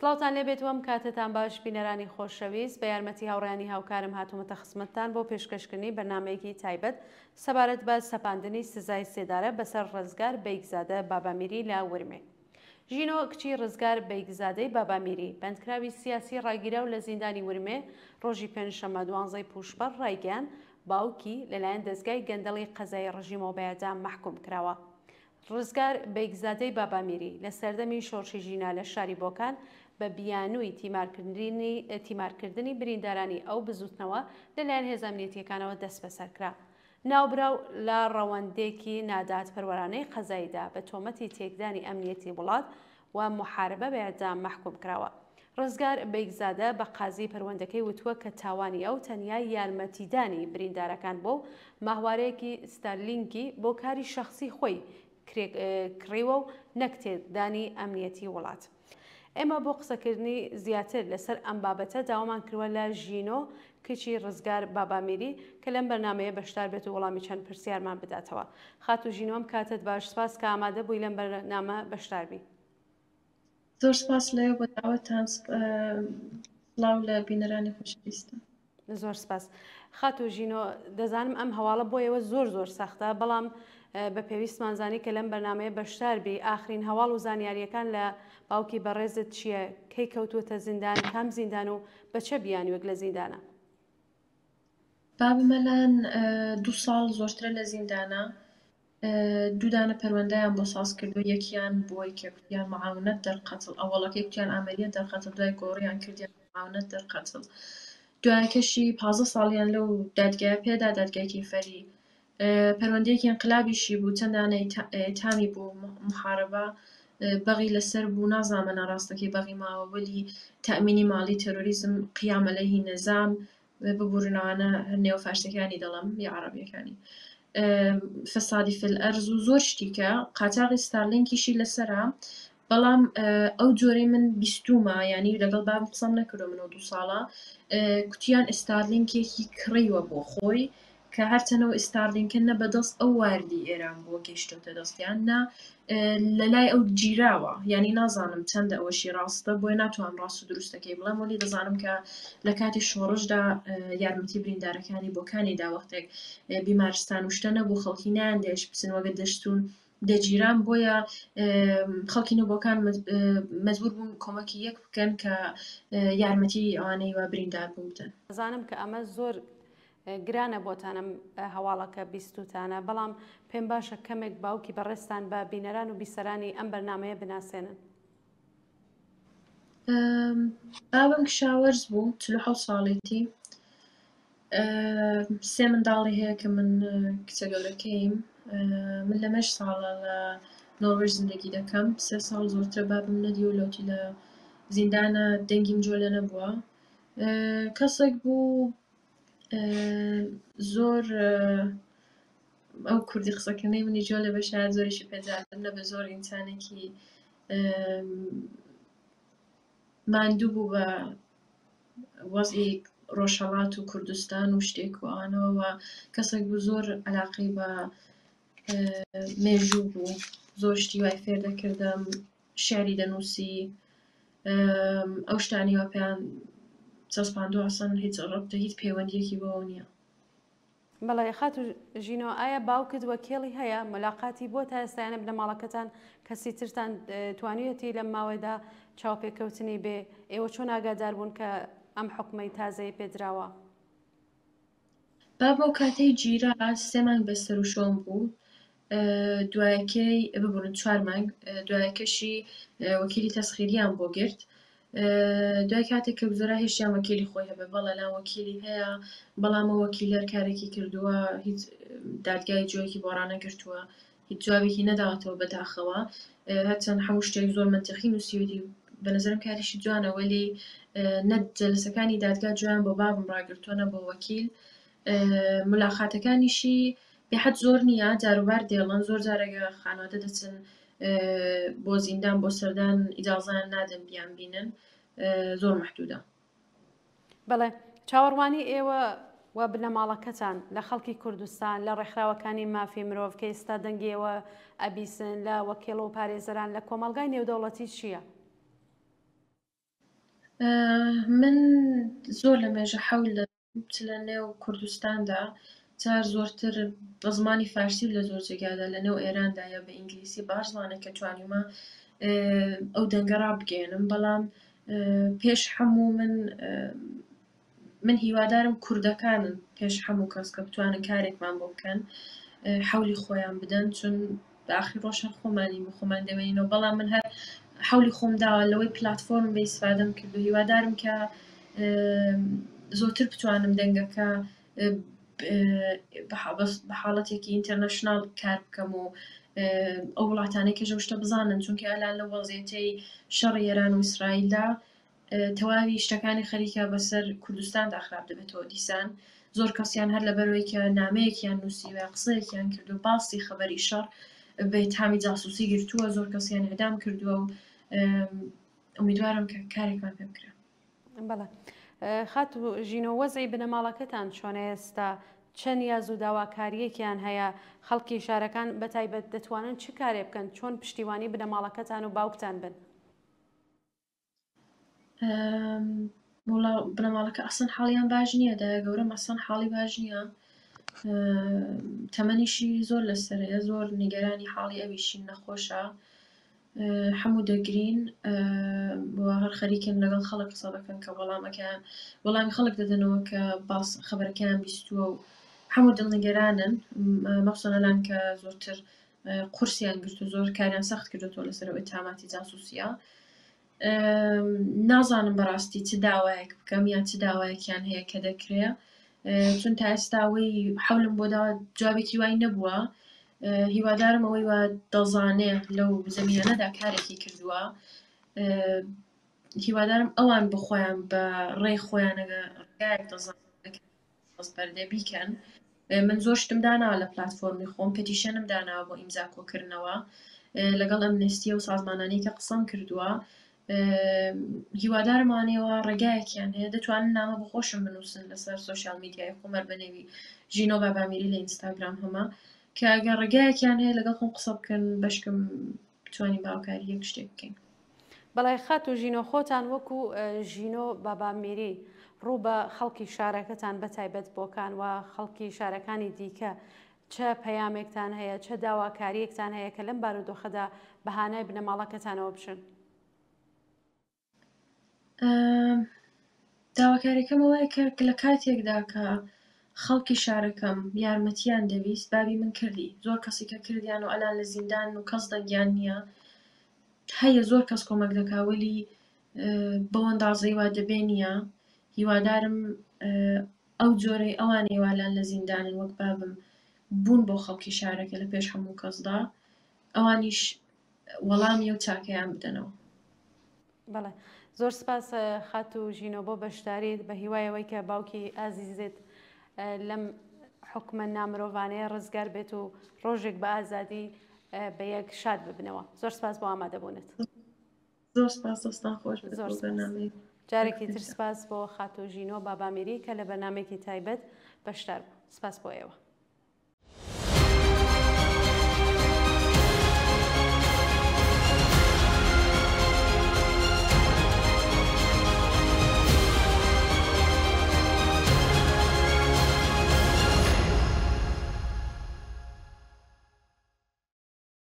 سڵاوتان لێبێت و ئەم کاتەتان باش بینەرانی خۆشەویست، بە یارمەتی هاوڕێیانی هاوکارم هاتوومەتە خزمەتتان بۆ پێشکەشکردنی بەرنامەیەکی تایبەت سەبارەت بە سەپاندنی سزای سێدارە بەسەر ڕزگار بەیگزادە بابامیری لە ورمێ. ژینۆ کچی ڕزگار بەیگزادەی بابامیری، بەندکراوی سیاسی ڕاگیراو لە زیندانی ورمێ، ڕۆژی پێنجشەممە دوانزەی پووشپەڕ ڕایگەیاند، باوکی لەلایەن دەزگای گەندەڵی قەزایی ڕژیمەوە بە ئێعدام مەحکووم کراوە. ڕزگار بەیگزادەی بابامیری لە سەردەمی شۆڕشی ژینا لە شاری بۆکان بە بیانووی تیمارکردنی تیمارکردنی بریندارانی ئەو بزووتنەوە لەلایەن هێزە ئەمنیەتییەکانەوە دەستبەسەر کرا. ناوبراو لە ڕەوەندێکی نادادپەروەرانەی قەزاییدا بە تۆمەتی تێکدانی ئەمنیەتی وڵات و موحاربە بە ئێعدام مەحکووم کراوە. ڕزگار بەیگزادە بە قازیی پەروەندەکەی وتووە کە تاوانی ئەو تەنیا یارمەتیدانی بریندارەکان بووە و ماهوارەیەکی ستارلینکی بۆ کاری شەخسی خۆی کڕیوە و نەک تێکدانی ئەمنیەتی وڵات. ئێمە بۆ قسەکردنی زیاتر لەسەر ئەم بابەتە داوامان کردوە لە ژینۆ کچی ڕزگار بابامیری کە لەم بەرنامەیە بەشدار بێت و وەڵامی چەند پرسیارمان بداتەوە. خاتوو ژینۆ ئەم کاتەت باش سپاس کە ئامادە بووی لەم بەرنامە بەشدار بی. زۆر سپاس لەوێ بۆ داوەتان سڵاو لە بینەرانی خۆشەویستم. زۆر سپاس. خاتوو ژینۆ دەزانم ئەم هەواڵە بۆ ئێوە زۆر زۆر سەختە بەڵام بە پێویستمان زانی کە لەم بەرنامەیە بەشدار بی ئاخرین هەواڵ و زانیاریەکان لە باوکی بەڕێزت چییە کەی کەوتووەتە زیندان کام زیندان و بە چە بیانووێک لە زیندانە؟ بابم ئەلان دوو ساڵ زۆرترە لە زیندانە دوو دانە پەروەندەیان بۆ ساز کردووە یەکیان بۆی کە کوتیان معاونەت دەر قەتڵ ئەوەڵەکەی کوتیان عەمەلیەت دەر قەتڵ دوای گۆڕیان کردیان معاونەت دەر قەتڵ دوایەکەشی 15 ساڵیان لەو دادگایە پێدا دادگای کەیفەری پەروەندەیەکی ئینقلابیشی بوو چەند دانە ئیتامی بوو محاربە بەغی لەسەر بوو نازانمە ناڕاستەکەی بەغی ماوە وەلی تەئمینی ماڵی تێرۆریزم قیام عەلەیهی نەزام ببورن ئەوانە هەر نێوە فارسیەکانی دەڵێم یا عەڕەبیەکانی فسادی فی الارض و زۆر شتی کە قاچاغی ستارلینکیشی لەسەرە بەڵام ئەو جۆرەی من بیستومە یعنی لەگەڵ بابم قسەم نەکردو منەوە دوو ساڵە کوتیان ستارلینکێکی کڕیوە بۆ خۆی کە هەرچەنەوە ئیستارلینکە نە بەدەست ئەو واردی ئێران بووە گەیشتۆتە دەستیان نە لەلای ئەو گیراوە یانی نازانم چەندە ئەوەشی ڕاستە بۆیە ناتوانم ڕاست و دروستەکەی بڵێم وەلی دەزانم کە لە کاتی شۆڕشدا یارمەتی بریندارەکانی بۆکانی دا وەختێک بیمارستان و شتە نەبوو خەڵکی نایان دێش بچن وەگە دەشتون دەگیران بۆیە خەڵکی نەبۆکان مەجبور بوون کۆمەکی یەک بکەن کە یارمەتی ئەوانەی وا بریندار بوون بدەن. دەزانم کە ئەمە زۆر گرانە بۆتان ئەم هەواڵە کە بیستووتانە، بەڵام پێم باشە کەمێک باوکی بەڕێزتان بە بینەران و بیسەرانی ئەم بەرنامەیە بناسێنن. بابم کشاوەرز بوو، 47 ساڵیتی، سێ منداڵی هەیە کە من کچە گەورەکەیم. من لە مێژ ساڵە لە نۆروێژ زندگی دەکەم، سێ ساڵ زۆرترە بابم نەدیوە لەوتی لە زیندانە دەنگیم جۆ لێ نەبووە. کەسێک بوو زۆر ئەو کوردی قسەکردنەی منی جۆ لێ بە شاید زۆریشی پێ جالب نەبێ زۆر ئینسانێکی ماندوو بوو بە وەزعی ڕۆژهەڵات و کوردستان و شتێک و ئەوانەوە و کەسێک بوو زۆر عەلاقەی بە مێژوو بوو زۆر شتی وای فێر دەکردم شیعری دەنووسی ئەو شتانەی وا پێیان چەسپاندووە ئەسڵەن هیچ ڕەبتە هیچ پەیوەندیەکی بەوە نییە. بەڵێ خاتوو ژینۆ ئایا باوکت وەکێڵی هەیە ملاقاتی بووە تا ئێستا یانە بنەماڵەکەتان کەسی ترتان توانیویەتی لەم ماوەیەدا چاوپێکەوتنی بێ ئێوە چۆن ئاگادار بوون کە ئەم حوکمەی تازەی پێدراوە؟ بابم ئەو کاتەی گیرا سێ مانگ بەسەروشۆن بوو دوایەکەی ببورن چوار مانگ دوایەکەشی وەکیلی تەسخیریان بۆ گرت دوای کاتێک کە گوزەرا هێشتیان وەکیلی خۆی هەبێ بەڵێ لام وەکیلی هەیە بەڵام ئەو وەکیلەر کارێکی کردووە هیچ دادگای جۆیەکی بۆ ڕانەگرتووە هیچ جوابێکی نەداوەتەوە بەداخەوە هەرچەند هەموو شتێک زۆر مەنتیقی نووسیویەتی بە نەزەرم کاریشی جوانە وەلی نە جەلسەکانی دادگا جویان بۆ بابم ڕاگرتووە نە بۆ وەکیل ملاقاتەکانیشی بێحەد زۆر نییە جاروبار دێڵن زۆر جارەگە خانەوادە دەچن بۆ زیندان بۆ سەردان ئیجازەیان نادەن بیان بینن زۆر مەحدودە. بەڵێ چاوەڕوانی ئێوە و بنەماڵەکەتان لە خەڵکی کوردستان، لە ڕێکخراوەکانی مافی مرۆڤ کە ئێستا دەنگی ئێوە ئەبیسن، لە وەکیڵ و پارێزەران، لە کۆمەڵگای نێودەوڵەتی چییە؟ من زۆر لە مێژە حەول دەدەم چ لە نێو کوردستاندا چ هەر زۆرتر بە زمانی فارسی و لە زۆر جێگادا لە نێو ئێراندا یا بە ئینگلیسی بە هەر زمانێک کە توانیومە ئەو دەنگە ڕابگەیەنم بەڵام پێش هەموو من من هیوادارم کوردەکانن پێش هەموو کەس کە بتوانن کارێکمان بۆ بکەن حەولی خۆیان بدەن چون ئاخری ڕۆژ هەر خۆمانین و خۆمان دەمێنینەوە بەڵام من هەر حەولی خۆم داوە لەوەی پلاتفۆرم بێ ئیسفادەم کرد و هیوادارم کە زۆرتر بتوانم دەنگەکە بە حاڵەتێکی international کار بکەم و ئەو وڵاتانەی کە شتە بزانن چونکە ئەلان لە وەزیەتەی شەڕی ئێران و ئیسرائیلدا تەواوی شتەکانی خەریکە بەسەر کوردستاندا خراپ دەبێتەوە دیسان زۆر کەسیان هەر لەبەرەوەی کە نامەیەکیان نووسیوە قسەیەکیان کردو باسی خەبەری شەڕ بە ئیتهامی جاسوسی گرتووە زۆر کەسیان ئیعدام کردووە و ئومیدوارم کە کارێکمان پێ بکرێ. بەڵێ خاتوو ژینۆ وەزعی بنەماڵەکەتان چۆنە ئێستا چە نیاز و داواکارییەکیان هەیە خەڵکی شارەکان بەتایبەت دەتوانن چ کارێ بکەن چۆن پشتیوانی بنەماڵەکەتان و باوکتان بن؟ وەڵا بنەماڵەکە ئەسڵەن حاڵیان باش نییە دایە گەورەم ئەسڵەن حاڵی باش نییە تەمەنیشی زۆر لەسەرەیە زۆر نیگەرانی حاڵی ئەویشین نەخۆشە هەموو دەگرین و هەر خەریکن لەگەڵ خەڵک قسە دەکەن کە وەڵامەکەیان وەڵامی خەڵک دەدەنەوە کە باس خەبەرەکەیان بیستووە و هەموو دڵنیگەرانن مەخسوسەن ئەلان کە زۆرتر قورسیان گرت و زۆر کاریان سەخت کردوەوە لەسەر ئەو ئیتهاماتی جاسوسیە نازانم بەڕاستی چ داوایەک بکەم یان چ داوایەکیان هەیە کە دەکرێ چون تا ئێستا ئەوەی حەولم بۆ داوە جوابێکی وای نەبووە هیوادارم ئەوەی وا دەزانێ لەو زەمینانەدا کارێکی کردووە هیوادارم ئەوان بخۆیان بە ڕێی خۆیان ڕێگایەک دەزانن پەردە بیکەن من زۆر شتم داناوە لە پلتفۆرمی خۆم petition م داناوە بۆ ئیمزا کۆکردنەوە لەگەڵ ئەمنستیە و سازمانانی کە قسەم کردووە هیوادارم وانەیەوە ڕێگایەکیان هەیە دەتوانن نامە بۆ خۆشم بنووسن لەسەر social media ی خۆمەر بە نێوی ژینۆ بابامیری لە ئینستاگرام هەمە کە ئەگەر ڕێگایەکیان هەیە لەگەڵ خۆم قسە بکەن بەشکم بتوانین بە هاوکاری یەک شتێک بکەین. بەڵێ خاتوو ژینۆ خۆتان وەکو ژینۆ بابامیری ڕوو بە خەڵکی شارەکەتان بە تایبەت بۆکان و خەڵکی شارەکانی دیکە چە پەیامێکتان هەیە چە داواکاریەکتان هەیە کە لەم بارودۆخەدا بە هانای بنەماڵەکەتانەوە بچن؟ داواکاریەکەم ئەوەیە کە لە کاتێکدا کە خەڵکی شارەکەم یارمەتیان دەویست بابی من کردی زۆر کەسی کە کردیان و ئەلان لە زیندان و کەس دەنگیان نییە هەیە زۆر کەس کۆمەک دەکا وەلی بەو ئەندازەی وا دەبێ نییە هیوادارم ئەو جۆرەی ئەوانەی وا لان لە زیندانن وەک بابم بوون بۆ خەڵکی شارەکە لە پێش هەموو کەسدا ئەوانیش وەڵامی ئەو چاکەیان بدەنەوە. بەڵێ زۆر سپاس خاتوو ژینۆ بۆ بەشداریت بە هیوای ئەوەی کە باوکی ئازیزت لەم حکومە نامرۆڤانەیە ڕزگار بێت و ڕۆژێک بە ئازادی بە یەک شاد ببنەوە زۆر سپاس بۆ ئامادەبوونت. زۆر سپاس دەستان خۆش بێت زۆر سپاس. جارێکی تر سپاس بۆ خاتوو ژینۆ بابامیری کە لە بەرنامەیەکی تایبەت بەشدار بوو سپاس بۆ ئێوە.